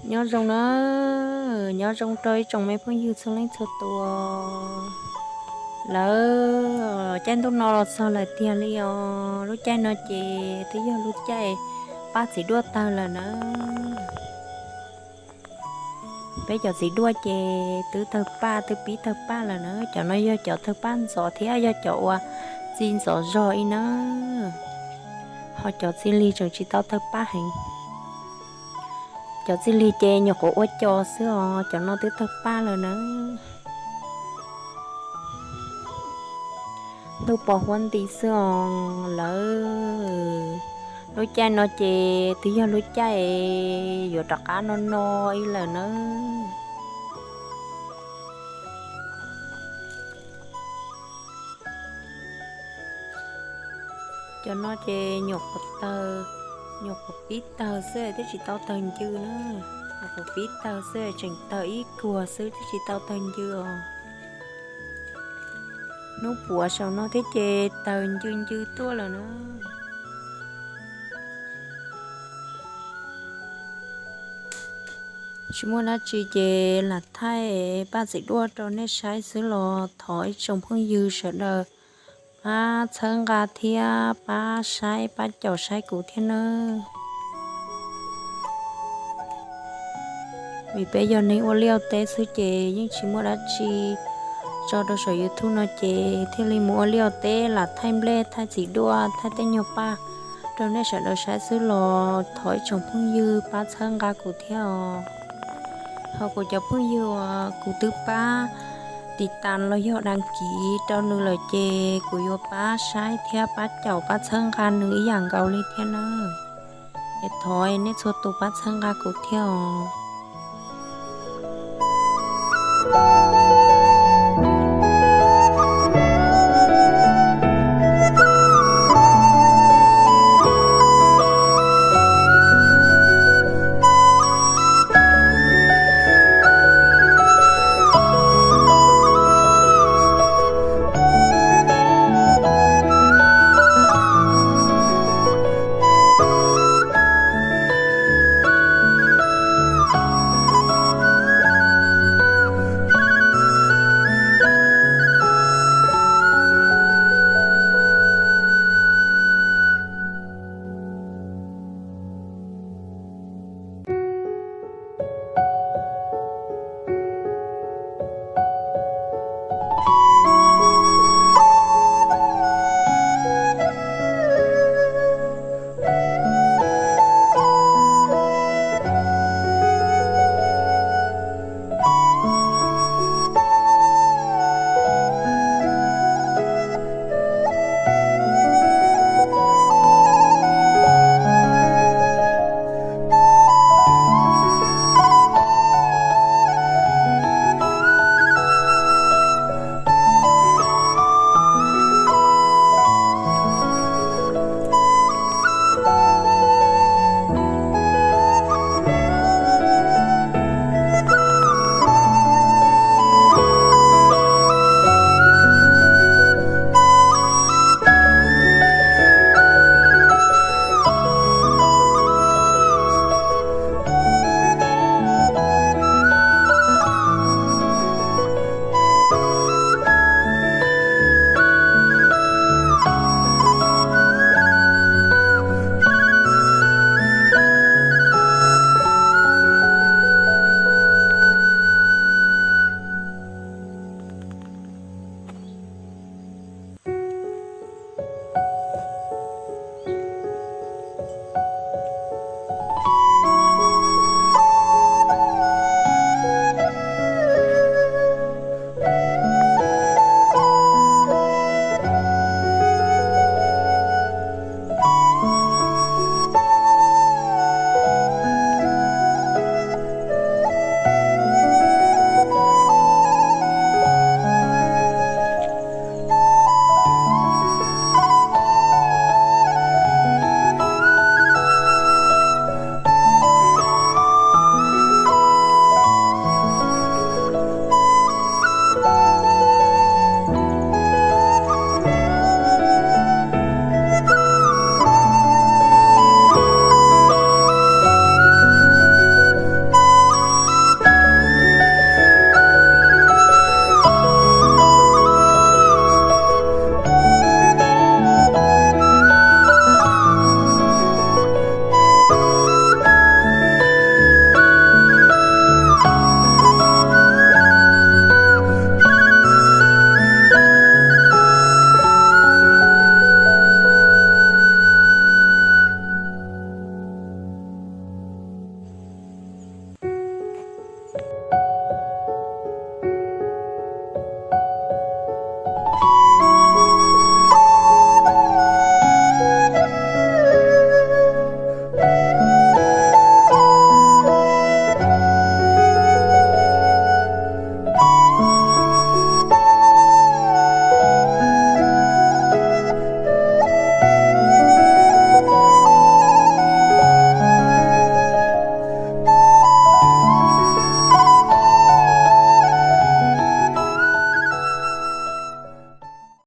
Nyob zoo na, nyob zoo rau ib tsoom me phooj ywg txhua leej txhua tus. Lawv caij ntuj no los txog lawm tiag li os. Lub caij no ces twb yog lub caij pab txiv duaj tawg lawm na. Peb cov txiv duaj ces twb tawg paj twb pib tawg paj lawm na. Cov no yog cov tawg paj ntxov thiab yog cov uas txi ntxov zog ib na. Ho cov txi lig tseem tsis tau tawg paj heev. Cov txi lig ces nyuam qhuav ua co xwb os, cov no twb tawg paj lawm na. Ntuj pos huab nti xwb os lawv. Lub caij no ces twb yog lub caij yuav rov qab no no ib lawm na. Cov no ces nyuam qhuav tawg, nyuam qhuav pib tawg xwb twb tsis tau tawg ncw na. Nyuam qhuav pib tawg xwb tseem tawg ib kuag xwb twb tsis tau tawg ncw os. Hnub puav saum no thiab ces tawg ncw ncw tuaj lawm na. Tsis muaj dab tsi ces lam thaij paj txiv duaj rau nej saib xwb los thov ib tsoom phooj ywg sawv daws pab txhawb nqa thiab pab saib pab caum saib kuv thiab nawb. Vim peb yog neeg ua liaj ua teb xwb ces yeej tsis muaj dab tsi tso rau saum YouTube no ces thiaj li mus ua liaj ua teb lam thaij nplej thaij txiv duaj thaij tej nyuag paj rau nej sawv daws saib xwb los thov ib tsoom phooj ywg pab txhawb nqa kuv thiab os. Ho kuv cov phooj ywg uas kuv twb pab tiv tas los yog dag kiv rau nws lawm ces kuv yuav pab saib thiab pab caum pab txhawb nqa nws ib yam nkaus li thiab nawb. Es thov nej txhua tus pab txhawb nqa kuv thiab os.